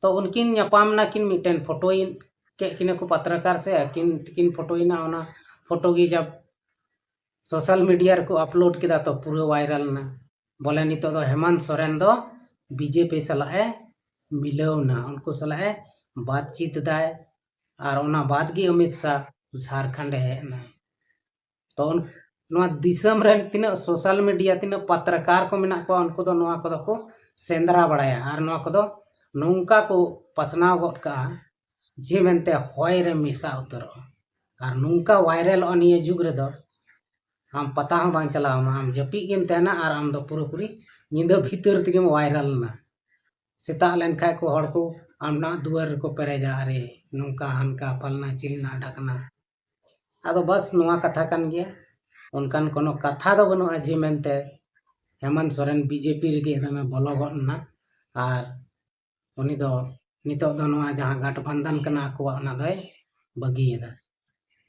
ᱛᱚ ᱩᱱᱠᱤᱱ ᱧᱟᱯᱟᱢ ᱮᱱᱟ ᱠᱤᱱ, ᱢᱤᱫᱴᱮᱱ ᱯᱷᱳᱴᱳᱭᱮᱫ ᱠᱮᱫ ᱠᱤᱱᱟ ᱠᱚ ᱯᱟᱛᱨᱟᱠᱟᱨ ᱥᱮ, ᱟᱹᱠᱤᱱ ᱛᱤᱠᱤᱱ ᱯᱷᱳᱴᱳᱭᱮᱱᱟ᱾ ᱚᱱᱟ ᱯᱷᱳᱴᱳ ᱜᱮ ᱡᱟᱵ ᱥᱳᱥᱟᱞ ᱢᱤᱰᱤᱭᱟ ᱨᱮᱠᱚ ᱟᱯᱞᱳᱰ ᱠᱮᱫᱟ, ᱛᱚ ᱯᱩᱨᱟᱹ ᱵᱷᱟᱭᱨᱟᱞ ᱮᱱᱟ᱾ ᱵᱚᱞᱮ ᱱᱤᱛᱚᱜ ᱫᱚ ᱦᱮᱢᱚᱱᱛ ᱥᱚᱨᱮᱱ ᱫᱚ ᱵᱤᱡᱮᱯᱤ ᱥᱟᱞᱟᱜ ᱮ ᱢᱤᱞᱟᱹᱣ ᱮᱱᱟ, ᱩᱱᱠᱩ ᱥᱟᱞᱟᱜ ᱮ ᱵᱟᱛᱪᱤᱛ ᱮᱫᱟᱭ᱾ ᱟᱨ ᱚᱱᱟ ᱵᱟᱫ ᱜᱮ ᱚᱢᱤᱛ ᱥᱟᱦ ᱡᱷᱟᱲᱠᱷᱚᱸᱰ ᱮ ᱦᱮᱡ ᱮᱱᱟᱭ᱾ ᱛᱚ ᱩᱱ-, ᱱᱚᱣᱟ ᱫᱤᱥᱚᱢ ᱨᱮᱱ ᱛᱤᱱᱟᱹᱜ ᱥᱳᱥᱟᱞ ᱢᱤᱰᱤᱭᱟ, ᱛᱤᱱᱟᱹᱜ ᱯᱟᱛᱨᱟᱠᱟᱨ ᱠᱚ ᱢᱮᱱᱟᱜ ᱠᱚᱣᱟ, ᱩᱱᱠᱩ ᱫᱚ ᱱᱚᱣᱟ ᱠᱚᱫᱚ ᱠᱚ ᱥᱮᱸᱫᱽᱨᱟ ᱵᱟᱲᱟᱭᱟ ᱟᱨ ᱱᱚᱣᱟ ᱠᱚᱫᱚ ᱱᱚᱝᱠᱟ ᱠᱚ ᱯᱟᱥᱱᱟᱣ ᱜᱚᱫ ᱠᱟᱜᱼᱟ ᱡᱮ ᱢᱮᱱᱛᱮ ᱦᱚᱭ ᱨᱮ ᱢᱮᱥᱟ ᱩᱛᱟᱹᱨᱚᱜᱼᱟ᱾ ᱟᱨ ᱱᱚᱝᱠᱟ ᱵᱷᱟᱭᱨᱟᱞᱚᱜᱼᱟ ᱱᱤᱭᱟᱹ ᱡᱩᱜᱽ ᱨᱮᱫᱚ, ᱟᱢ ᱯᱟᱛᱟ ᱦᱚᱸ ᱵᱟᱝ ᱪᱟᱞᱟᱣ ᱟᱢᱟ, ᱟᱢ ᱡᱟᱹᱯᱤᱫ ᱜᱮᱢ ᱛᱟᱦᱮᱱᱟ ᱟᱨ ᱟᱢ ᱫᱚ ᱯᱩᱨᱟᱹᱯᱩᱨᱤ ᱧᱤᱫᱟᱹ ᱵᱷᱤᱛᱟᱹᱨ ᱛᱮᱜᱮᱢ ᱵᱷᱟᱭᱨᱟᱞ ᱮᱱᱟ᱾ ᱥᱮᱛᱟᱜ ᱞᱮᱱᱠᱷᱟᱡ ᱠᱚ ᱦᱚᱲ ᱠᱚ ᱟᱢᱟᱜ ᱫᱩᱣᱟᱹᱨ ᱨᱮᱠᱚ ᱯᱮᱨᱮᱡᱟ, "ᱟᱨᱮ ᱱᱚᱝᱠᱟ ᱦᱟᱱᱠᱟ ᱯᱷᱟᱞᱱᱟ ᱪᱤᱞᱱᱟ ᱰᱷᱟᱠᱱᱟ᱾" ᱟᱫᱚ ᱵᱟᱥ ᱱᱚᱣᱟ ᱠᱟᱛᱷᱟ ᱠᱟᱱ ᱜᱮᱭᱟ, ᱚᱱᱠᱟᱱ ᱠᱳᱱᱳ ᱠᱟᱛᱷᱟ ᱫᱚ ᱵᱟᱹᱱᱩᱜᱼᱟ ᱡᱮ ᱢᱮᱱᱛᱮ ᱦᱮᱢᱚᱱᱛ ᱥᱚᱨᱮᱱ ᱵᱤᱡᱮᱯᱤ ᱨᱮᱜᱮ ᱮᱠᱫᱚᱢᱮ ᱵᱚᱞᱚ ᱜᱚᱫ ᱮᱱᱟ᱾ ᱟᱨ ᱩᱱᱤ ᱫᱚ ᱱᱤᱛᱚᱜ ᱫᱚ ᱱᱚᱣᱟ ᱡᱟᱦᱟᱸ ᱜᱟᱴᱵᱟᱱᱫᱷᱟᱱ ᱠᱟᱱᱟ ᱟᱠᱚᱣᱟᱜ, ᱚᱱᱟ ᱫᱚᱭ ᱵᱟᱹᱜᱤᱭᱮᱫᱟ᱾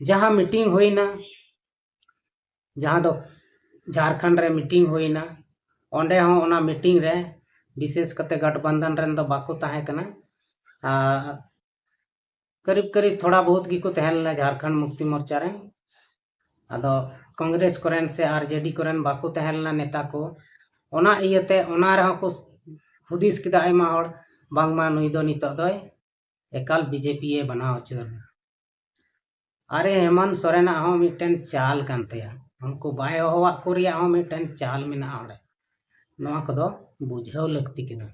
ᱡᱟᱦᱟᱸ ᱢᱤᱴᱤᱝ ᱦᱩᱭᱱᱟ, ᱡᱟᱦᱟᱸ ᱫᱚ ᱡᱷᱟᱲᱠᱷᱚᱸᱰ ᱨᱮ ᱢᱤᱴᱤᱝ ᱦᱩᱭᱱᱟ, ᱚᱸᱰᱮ ᱦᱚᱸ ᱚᱱᱟ ᱢᱤᱴᱤᱝ ᱨᱮ ᱵᱤᱥᱮᱥ ᱠᱟᱛᱮ ᱜᱟᱴᱵᱟᱱᱫᱷᱟᱱ ᱨᱮᱱ ᱫᱚ ᱵᱟᱠᱚ ᱛᱟᱦᱮᱸ ᱠᱟᱱᱟ᱾ ᱟᱨ ᱠᱟᱹᱨᱤᱵ ᱠᱟᱹᱨᱤᱵ ᱛᱷᱚᱲᱟ ᱵᱚᱦᱩᱛ ᱜᱮᱠᱚ ᱛᱟᱦᱮᱸ ᱞᱮᱱᱟ ᱡᱷᱟᱲᱠᱷᱚᱸᱰ ᱢᱩᱠᱛᱤ ᱢᱳᱨᱪᱟ ᱨᱮᱱ᱾ ᱟᱫᱚ ᱠᱚᱝᱜᱨᱮᱥ ᱠᱚᱨᱮᱱ ᱥᱮ ᱟᱨᱡᱮᱰᱤ ᱠᱚᱨᱮᱱ ᱵᱟᱠᱚ ᱛᱟᱦᱮᱸ ᱞᱮᱱᱟ ᱱᱮᱛᱟ ᱠᱚ᱾ ᱚᱱᱟ ᱤᱭᱟᱹᱛᱮ ᱚᱱᱟ ᱨᱮᱦᱚᱸ ᱠᱚ ᱦᱩᱫᱤᱥ ᱠᱮᱫᱟ ᱟᱭᱢᱟ ᱦᱚᱲ, ᱵᱟᱝᱢᱟ ᱱᱩᱭ ᱫᱚ ᱱᱤᱛᱚᱜ ᱫᱚᱭ ᱮᱠᱟᱞ ᱵᱤᱡᱮᱯᱤ ᱮ ᱵᱮᱱᱟᱣ ᱩᱪᱟᱹᱨ ᱮᱱᱟ᱾ ᱟᱨᱮ ᱦᱮᱢᱟᱱᱛ ᱥᱚᱨᱮᱱᱟᱜ ᱦᱚᱸ ᱢᱤᱫᱴᱮᱱ ᱪᱟᱞ ᱠᱟᱱ ᱛᱟᱭᱟ, ᱩᱱᱠᱩ ᱵᱟᱭ ᱦᱚᱦᱚᱣᱟᱜ ᱠᱚ ᱨᱮᱭᱟᱜ ᱦᱚᱸ ᱢᱤᱫᱴᱮᱱ ᱪᱟᱞ ᱢᱮᱱᱟᱜᱼᱟ ᱚᱸᱰᱮ᱾ ᱱᱚᱣᱟ ᱠᱚᱫᱚ ᱵᱩᱡᱷᱟᱹᱣ ᱞᱟᱹᱠᱛᱤ ᱠᱟᱱᱟ᱾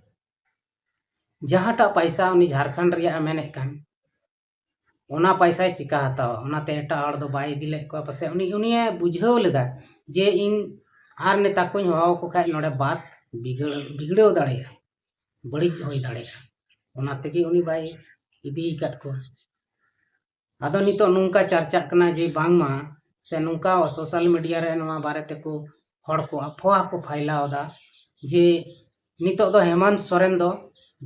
ᱡᱟᱦᱟᱸᱴᱟᱜ ᱯᱟᱭᱥᱟ ᱩᱱᱤ ᱡᱷᱟᱲᱠᱷᱚᱸᱰ ᱨᱮᱭᱟᱜ ᱮ ᱢᱮᱱᱮᱫ ᱠᱟᱱ, ᱚᱱᱟ ᱯᱟᱭᱥᱟᱭ ᱪᱤᱠᱟ ᱦᱟᱛᱟᱣᱟ? ᱚᱱᱟᱛᱮ ᱮᱴᱟᱜ ᱦᱚᱲ ᱫᱚ ᱵᱟᱭ ᱤᱫᱤ ᱞᱮᱫ ᱠᱚᱣᱟ᱾ ᱯᱟᱥᱮᱡ ᱩᱱᱤ ᱩᱱᱤᱭᱮ ᱵᱩᱡᱷᱟᱹᱣ ᱞᱮᱫᱟ ᱡᱮ ᱤᱧ ᱟᱨ ᱱᱮᱛᱟ ᱠᱚᱧ ᱦᱚᱦᱚ ᱟᱠᱚ ᱠᱷᱟᱡ ᱱᱚᱰᱮ ᱵᱟᱛ ᱵᱤᱜᱽᱲᱟᱹ ᱵᱤᱜᱽᱲᱟᱹᱣ ᱫᱟᱲᱮᱭᱟᱜᱼᱟ, ᱵᱟᱹᱲᱤᱡ ᱦᱩᱭ ᱫᱟᱲᱮᱭᱟᱜᱼᱟ᱾ ᱚᱱᱟ ᱛᱮᱜᱮ ᱩᱱᱤ ᱵᱟᱭ ᱤᱫᱤ ᱟᱠᱟᱫ ᱠᱚᱣᱟ᱾ ᱟᱫᱚ ᱱᱤᱛᱚᱜ ᱱᱚᱝᱠᱟ ᱪᱟᱨᱪᱟᱜ ᱠᱟᱱᱟ ᱡᱮ ᱵᱟᱝᱢᱟ ᱥᱮ ᱱᱚᱝᱠᱟ ᱥᱳᱥᱟᱞ ᱢᱤᱰᱤᱭᱟ ᱨᱮ ᱱᱚᱣᱟ ᱵᱟᱨᱮ ᱛᱮᱠᱚ ᱦᱚᱲ ᱠᱚ ᱟᱯᱷᱣᱟ ᱠᱚ ᱯᱷᱟᱭᱞᱟᱣ ᱮᱫᱟ ᱡᱮ ᱱᱤᱛᱚᱜ ᱫᱚ ᱦᱮᱢᱟᱱᱛ ᱥᱚᱨᱮᱱ ᱫᱚ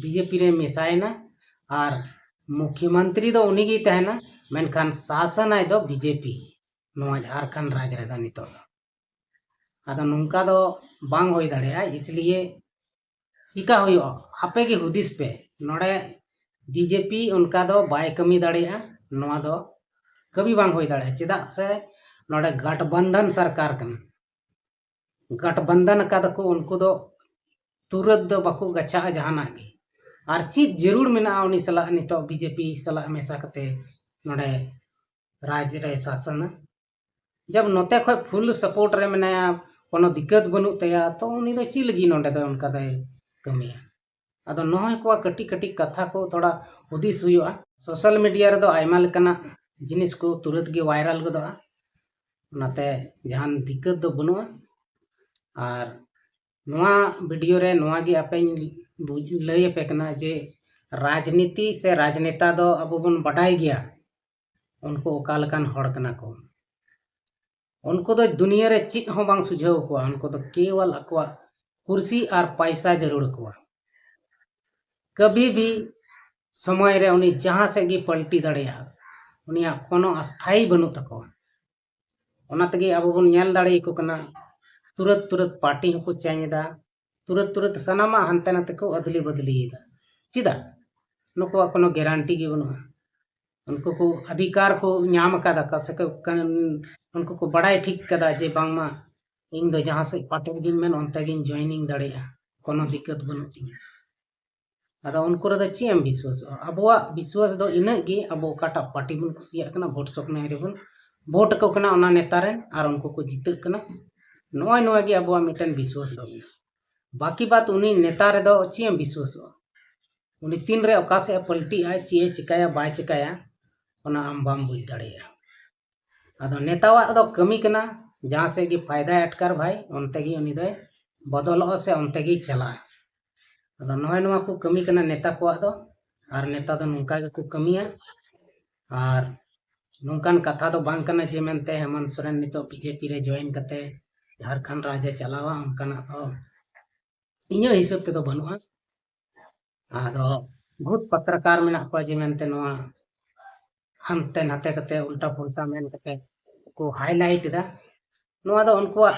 ᱵᱤᱡᱮᱯᱤ ᱨᱮ ᱢᱮᱥᱟᱭᱮᱱᱟ ᱟᱨ ᱢᱩᱠᱷᱭᱚᱢᱚᱱᱛᱨᱤ ᱫᱚ ᱩᱱᱤᱜᱮᱭ ᱛᱟᱦᱮᱱᱟ, ᱢᱮᱱᱠᱷᱟᱱ ᱥᱟᱥᱚᱱᱟᱭ ᱫᱚ ᱵᱤᱡᱮᱯᱤ ᱱᱚᱣᱟ ᱡᱷᱟᱲᱠᱷᱚᱸᱰ ᱨᱟᱡᱽ ᱨᱮᱫᱚ ᱱᱤᱛᱚᱜ ᱫᱚ᱾ ᱟᱫᱚ ᱱᱚᱝᱠᱟ ᱫᱚ ᱵᱟᱝ ᱦᱩᱭ ᱫᱟᱲᱮᱭᱟᱜᱼᱟ᱾ ᱤᱥᱞᱤᱭᱮ ᱪᱤᱠᱟ ᱦᱩᱭᱩᱜᱼᱟ? ᱟᱯᱮ ᱜᱮ ᱦᱩᱫᱤᱥ ᱯᱮ᱾ ᱱᱚᱰᱮ ᱵᱤᱡᱮᱯᱤ ᱚᱱᱠᱟ ᱫᱚ ᱵᱟᱭ ᱠᱟᱹᱢᱤ ᱫᱟᱲᱮᱭᱟᱜᱼᱟ᱾ ᱱᱚᱣᱟ ᱫᱚ ᱠᱟᱹᱢᱤ ᱵᱟᱝ ᱦᱩᱭ ᱫᱟᱲᱮᱭᱟᱜᱼᱟ, ᱪᱮᱫᱟᱜ ᱥᱮ ᱱᱚᱰᱮ ᱜᱟᱴᱵᱟᱱᱫᱷᱟᱱ ᱥᱚᱨᱠᱟᱨ ᱠᱟᱱᱟ᱾ ᱜᱟᱴᱵᱟᱱᱫᱷᱟᱱ ᱟᱠᱟᱫᱟᱠᱚ, ᱩᱱᱠᱩ ᱫᱚ ᱛᱩᱨᱟᱹᱛ ᱫᱚ ᱵᱟᱠᱚ ᱜᱟᱪᱷᱟᱜᱼᱟ ᱡᱟᱦᱟᱱᱟᱜ ᱜᱮ᱾ ᱟᱨ ᱪᱮᱫ ᱡᱟᱹᱨᱩᱲ ᱢᱮᱱᱟᱜᱼᱟ ᱩᱱᱤ ᱥᱟᱞᱟᱜ ᱱᱤᱛᱚᱜ ᱵᱤᱡᱮᱯᱤ ᱥᱟᱞᱟᱜ ᱢᱮᱥᱟ ᱠᱟᱛᱮ ᱱᱚᱰᱮ ᱨᱟᱡᱽ ᱨᱮ ᱥᱟᱥᱚᱱᱟ? ᱡᱟᱵ ᱱᱚᱛᱮ ᱠᱷᱚᱡ ᱯᱷᱩᱞ ᱥᱟᱯᱳᱨᱴ ᱨᱮ ᱢᱮᱱᱟᱭᱟ, ᱠᱳᱱᱳ ᱫᱤᱠᱠᱟᱹᱛ ᱵᱟᱹᱱᱩᱜ ᱛᱟᱭᱟ, ᱛᱚ ᱩᱱᱤ ᱫᱚ ᱪᱮᱫ ᱞᱟᱹᱜᱤᱫ ᱱᱚᱰᱮ ᱫᱚ ᱚᱱᱠᱟ ᱫᱚᱭ ᱠᱟᱹᱢᱤᱭᱟ? ᱟᱫᱚ ᱱᱚᱜᱼᱚᱭ ᱠᱚᱣᱟᱜ ᱠᱟᱹᱴᱤᱡ ᱠᱟᱹᱴᱤᱡ ᱠᱟᱛᱷᱟ ᱠᱚ ᱛᱷᱚᱲᱟ ᱦᱩᱫᱤᱥ ᱦᱩᱭᱩᱜᱼᱟ᱾ ᱥᱳᱥᱟᱞ ᱢᱤᱰᱤᱭᱟ ᱨᱮᱫᱚ ᱟᱭᱢᱟ ᱞᱮᱠᱟᱱᱟᱜ ᱡᱤᱱᱤᱥ ᱠᱚ ᱛᱩᱨᱟᱹᱛ ᱜᱮ ᱵᱷᱟᱭᱨᱟᱞ ᱜᱚᱫᱚᱜᱼᱟ, ᱚᱱᱟᱛᱮ ᱡᱟᱦᱟᱱ ᱫᱤᱠᱠᱟᱹᱛ ᱫᱚ ᱵᱟᱹᱱᱩᱜᱼᱟ᱾ ᱟᱨ ᱱᱚᱣᱟ ᱵᱷᱤᱰᱤᱭᱳ ᱨᱮ ᱱᱚᱣᱟ ᱜᱮ ᱟᱯᱮᱧ ᱵᱩᱡᱽ-, ᱞᱟᱹᱭ ᱟᱯᱮ ᱠᱟᱱᱟ ᱡᱮ ᱨᱟᱡᱽᱱᱤᱛᱤ ᱥᱮ ᱨᱟᱡᱽᱱᱮᱛᱟ ᱫᱚ ᱟᱵᱚ ᱵᱚᱱ ᱵᱟᱰᱟᱭ ᱜᱮᱭᱟ, ᱩᱱᱠᱩ ᱚᱠᱟ ᱞᱮᱠᱟᱱ ᱦᱚᱲ ᱠᱟᱱᱟ ᱠᱚ᱾ ᱩᱱᱠᱩ ᱫᱚ ᱫᱩᱱᱤᱭᱟᱹ ᱨᱮ ᱪᱮᱫ ᱦᱚᱸ ᱵᱟᱝ ᱥᱩᱡᱷᱟᱹᱣ ᱠᱚᱣᱟ, ᱩᱱᱠᱩ ᱫᱚ ᱠᱮᱣᱚᱞ ᱟᱠᱚᱣᱟᱜ ᱠᱩᱨᱥᱤ ᱟᱨ ᱯᱟᱭᱥᱟ ᱡᱟᱹᱨᱩᱲ ᱠᱚᱣᱟ᱾ ᱠᱟᱵᱷᱤ ᱵᱷᱤ ᱥᱚᱢᱚᱭ ᱨᱮ ᱩᱱᱤ ᱡᱟᱦᱟᱸ ᱥᱮᱫ ᱜᱮ ᱯᱟᱞᱴᱤ ᱫᱟᱲᱮᱭᱟᱜᱼᱟ, ᱩᱱᱤᱭᱟᱜ ᱠᱳᱱᱳ ᱟᱥᱛᱷᱟᱭᱤ ᱵᱟᱹᱱᱩᱜ ᱛᱟᱠᱚᱣᱟ᱾ ᱚᱱᱟ ᱛᱮᱜᱮ ᱟᱵᱚ ᱵᱚᱱ ᱧᱮᱞ ᱫᱟᱲᱮᱭᱟᱠᱚ ᱠᱟᱱᱟ, ᱛᱩᱨᱟᱹᱛ ᱛᱩᱨᱟᱹᱛ ᱯᱟᱨᱴᱤ ᱦᱚᱸᱠᱚ ᱪᱮᱧᱡᱽ ᱮᱫᱟ, ᱛᱩᱨᱟᱹᱛ ᱛᱩᱨᱟᱹᱛ ᱥᱟᱱᱟᱢᱟᱜ ᱦᱟᱱᱛᱮ ᱱᱟᱛᱮ ᱠᱚ ᱟᱫᱞᱤ ᱵᱟᱫᱞᱤᱭᱮᱫᱟ᱾ ᱪᱮᱫᱟᱜ? ᱱᱩᱠᱩᱣᱟᱜ ᱠᱳᱱᱳ ᱜᱮᱨᱟᱱᱴᱤ ᱜᱮ ᱵᱟᱹᱱᱩᱜᱼᱟ᱾ ᱩᱱᱠᱩ ᱠᱚ ᱚᱫᱷᱤᱠᱟᱨ ᱠᱚ ᱧᱟᱢ ᱟᱠᱟᱫᱟ ᱠᱚ ᱥᱮ ᱠᱚ ᱠᱟᱱ-, ᱩᱱᱠᱩ ᱠᱚ ᱵᱟᱲᱟᱭ ᱴᱷᱤᱠ ᱠᱟᱫᱟ ᱡᱮ ᱵᱟᱝᱢᱟ ᱤᱧ ᱫᱚ ᱡᱟᱦᱟᱸ ᱥᱮᱫ ᱯᱟᱨᱴᱤ ᱨᱮᱜᱤᱧ ᱢᱮᱱ, ᱚᱱᱛᱮ ᱜᱤᱧ ᱡᱚᱭᱮᱱᱤᱝ ᱫᱟᱲᱮᱭᱟᱜᱼᱟ, ᱠᱳᱱᱳ ᱫᱤᱠᱠᱟᱹᱛ ᱵᱟᱹᱱᱩᱜ ᱛᱤᱧᱟᱹ᱾ ᱟᱫᱚ ᱩᱱᱠᱩ ᱨᱮᱫᱚ ᱪᱮᱫ ᱮᱢ ᱵᱤᱥᱣᱟᱥᱚᱜᱼᱟ? ᱟᱵᱚᱣᱟᱜ ᱵᱤᱥᱣᱟᱥ ᱫᱚ ᱤᱱᱟᱹᱜ ᱜᱮ, ᱟᱵᱚ ᱚᱠᱟᱴᱟᱜ ᱯᱟᱨᱴᱤ ᱵᱚᱱ ᱠᱩᱥᱤᱭᱟᱜ ᱠᱟᱱᱟ, ᱵᱷᱳᱴ ᱥᱚᱠᱱᱟᱭ ᱨᱮᱵᱚᱱ ᱵᱷᱳᱴ ᱟᱠᱚ ᱠᱟᱱᱟ ᱚᱱᱟ ᱱᱮᱛᱟ ᱨᱮᱱ, ᱟᱨ ᱩᱱᱠᱩ ᱠᱚ ᱡᱤᱛᱟᱹᱜ ᱠᱟᱱᱟ᱾ ᱱᱚᱜᱼᱚᱭ ᱱᱚᱣᱟ ᱜᱮ ᱟᱵᱚᱣᱟᱜ ᱢᱤᱫᱴᱮᱱ ᱵᱤᱥᱣᱟᱥ ᱫᱚ ᱢᱮᱱᱟᱜᱼᱟ᱾ ᱵᱟᱹᱠᱤ ᱵᱟᱫ ᱩᱱᱤ ᱱᱮᱛᱟ ᱨᱮᱫᱚ ᱪᱮᱫ ᱮᱢ ᱵᱤᱥᱣᱟᱥᱚᱜᱼᱟ? ᱩᱱᱤ ᱛᱤᱱᱨᱮ ᱚᱠᱟ ᱥᱮᱫ ᱮ ᱯᱟᱞᱴᱤᱜᱼᱟ, ᱪᱮᱫ ᱮ ᱪᱤᱠᱟᱹᱭᱟ, ᱵᱟᱭ ᱪᱤᱠᱟᱹᱭᱟ, ᱚᱱᱟ ᱟᱢ ᱵᱟᱢ ᱵᱩᱡᱽ ᱫᱟᱲᱮᱭᱟᱜᱼᱟ᱾ ᱟᱫᱚ ᱱᱮᱛᱟᱣᱟᱜ ᱫᱚ ᱠᱟᱹᱢᱤ ᱠᱟᱱᱟ, ᱡᱟᱦᱟᱸ ᱥᱮᱫ ᱜᱮ ᱯᱷᱟᱭᱫᱟᱭ ᱟᱴᱠᱟᱨ ᱵᱷᱟᱭ, ᱚᱱᱛᱮ ᱜᱮ ᱩᱱᱤ ᱫᱚᱭ ᱵᱚᱫᱚᱞᱚᱜᱼᱟ ᱥᱮ ᱚᱱᱛᱮ ᱜᱮᱭ ᱪᱟᱞᱟᱜᱼᱟ᱾ ᱟᱫᱚ ᱱᱚᱜᱼᱚᱭ ᱱᱚᱣᱟ ᱠᱚ ᱠᱟᱹᱢᱤ ᱠᱟᱱᱟ ᱱᱮᱛᱟ ᱠᱚᱣᱟᱜ ᱫᱚ᱾ ᱟᱨ ᱱᱮᱛᱟ ᱫᱚ ᱱᱚᱝᱠᱟ ᱜᱮᱠᱚ ᱠᱟᱹᱢᱤᱭᱟ᱾ ᱟᱨ ᱱᱚᱝᱠᱟᱱ ᱠᱟᱛᱷᱟ ᱫᱚ ᱵᱟᱝ ᱠᱟᱱᱟ ᱡᱮ ᱢᱮᱱᱛᱮ ᱦᱮᱢᱚᱱᱛ ᱥᱚᱨᱮᱱ ᱱᱤᱛᱚᱜ ᱵᱤᱡᱮᱯᱤ ᱨᱮ ᱡᱚᱭᱮᱱ ᱠᱟᱛᱮ ᱡᱷᱟᱲᱠᱷᱚᱸᱰ ᱨᱟᱡᱽ ᱮ ᱪᱟᱞᱟᱣᱟ, ᱚᱱᱠᱟᱱᱟᱜ ᱫᱚ ᱤᱧᱟᱹᱜ ᱦᱤᱥᱟᱹᱵ ᱛᱮᱫᱚ ᱵᱟᱹᱱᱩᱜᱼᱟ᱾ ᱟᱫᱚ ᱵᱚᱦᱩᱛ ᱯᱚᱛᱨᱚᱠᱟᱨ ᱢᱮᱱᱟᱜ ᱠᱚᱣᱟ ᱡᱮ ᱢᱮᱱᱛᱮ ᱱᱚᱣᱟ ᱦᱟᱱᱛᱮ ᱱᱟᱛᱮ ᱠᱟᱛᱮ ᱩᱞᱴᱟ ᱯᱩᱞᱴᱟ ᱢᱮᱱ ᱠᱟᱛᱮ ᱠᱚ ᱦᱟᱭᱞᱟᱭᱤᱴ ᱮᱫᱟ᱾ ᱱᱚᱣᱟ ᱫᱚ ᱩᱱᱠᱩᱣᱟᱜ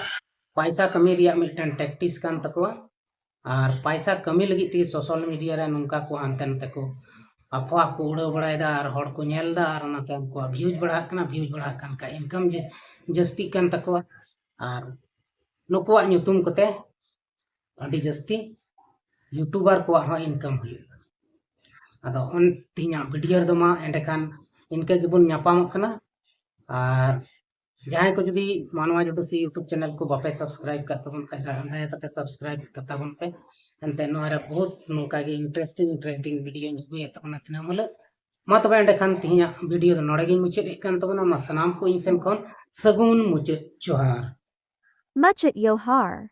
ᱯᱟᱭᱥᱟ ᱠᱟᱹᱢᱤ ᱨᱮᱭᱟᱜ ᱢᱤᱫᱴᱮᱱ ᱴᱮᱠᱴᱤᱥ ᱠᱟᱱ ᱛᱟᱠᱚᱣᱟ᱾ ᱟᱨ ᱯᱟᱭᱥᱟ ᱠᱟᱹᱢᱤ ᱞᱟᱹᱜᱤᱫ ᱛᱮᱜᱮ ᱥᱳᱥᱟᱞ ᱢᱤᱰᱤᱭᱟ ᱨᱮ ᱱᱚᱝᱠᱟ ᱠᱚ ᱦᱟᱱᱛᱮ ᱱᱟᱛᱮ ᱠᱚ ᱟᱯᱷᱣᱟ ᱠᱚ ᱩᱲᱟᱹᱣ ᱵᱟᱲᱟᱭᱮᱫᱟ, ᱟᱨ ᱦᱚᱲ ᱠᱚ ᱧᱮᱞ ᱮᱫᱟ, ᱟᱨ ᱚᱱᱟᱛᱮ ᱩᱱᱠᱩᱣᱟᱜ ᱵᱷᱤᱭᱩᱡᱽ ᱵᱟᱲᱦᱟᱜ ᱠᱟᱱᱟ᱾ ᱵᱷᱤᱭᱩᱡᱽ ᱵᱟᱲᱦᱟᱜ ᱠᱟᱱ ᱠᱷᱟᱡ ᱤᱱᱠᱟᱢ ᱡᱟᱹᱥᱛᱤᱜ ᱠᱟᱱ ᱛᱟᱠᱚᱣᱟ᱾ ᱟᱨ ᱱᱩᱠᱩᱣᱟᱜ ᱧᱩᱛᱩᱢ ᱠᱚᱛᱮ ᱟᱹᱰᱤ ᱡᱟᱹᱥᱛᱤ ᱭᱩᱴᱩᱵᱟᱨ ᱠᱚᱣᱟᱜ ᱦᱚᱸ ᱤᱱᱠᱟᱢ ᱦᱩᱭᱩᱜ ᱠᱟᱱᱟ᱾ ᱟᱫᱚ ᱚᱱ ᱛᱮᱦᱮᱧᱟᱜ ᱵᱷᱤᱰᱤᱭᱳ ᱨᱮᱫᱚ ᱢᱟ ᱮᱸᱰᱮᱠᱷᱟᱱ ᱤᱱᱠᱟᱹ ᱜᱮᱵᱚᱱ ᱧᱟᱯᱟᱢᱚᱜ ᱠᱟᱱᱟ᱾ ᱟᱨ ᱡᱟᱦᱟᱸᱭ ᱠᱚ ᱡᱩᱫᱤ ᱢᱟᱱᱣᱟ ᱡᱳᱴᱳᱥᱤ ᱭᱩᱴᱩᱵᱽ ᱪᱮᱱᱮᱞ ᱠᱚ ᱵᱟᱯᱮ ᱥᱟᱵᱥᱠᱨᱟᱭᱤᱵ ᱠᱟᱜ ᱛᱟᱵᱚᱱ ᱠᱷᱟᱡ, ᱫᱟᱭᱟ ᱠᱟᱛᱮ ᱥᱟᱵᱥᱠᱨᱟᱭᱤᱵ ᱠᱟᱛᱟ ᱵᱚᱱ ᱯᱮ᱾ ᱮᱱᱛᱮ ᱱᱚᱣᱟ ᱨᱮ ᱵᱚᱦᱩᱛ ᱱᱚᱝᱠᱟ ᱜᱮ ᱤᱱᱴᱟᱨᱮᱥᱴᱤᱝ ᱤᱱᱴᱟᱨᱮᱥᱴᱤᱝ ᱵᱷᱤᱰᱤᱭᱳᱧ ᱟᱹᱜᱩᱭᱮᱫ ᱛᱟᱵᱚᱱᱟ ᱫᱤᱱᱟᱹᱢ ᱦᱤᱞᱳᱜ᱾ ᱢᱟ ᱛᱚᱵᱮ ᱮᱸᱰᱮᱠᱷᱟᱱ ᱛᱮᱦᱮᱧᱟᱜ ᱵᱷᱤᱰᱤᱭᱳ ᱫᱚ ᱱᱚᱰᱮ ᱜᱤᱧ ᱢᱩᱪᱟᱹᱫ ᱮᱫ ᱠᱟᱱ ᱛᱟᱵᱚᱱᱟ᱾ ᱢᱟ ᱥᱟᱱᱟᱢ ᱠᱚ ᱤᱧ ᱥᱮᱱ ᱠᱷᱚᱱ ᱥᱟᱹᱜᱩᱱ ᱢᱩᱪᱟᱹᱫ ᱡᱚᱦᱟᱨ᱾ Muchit Yohar.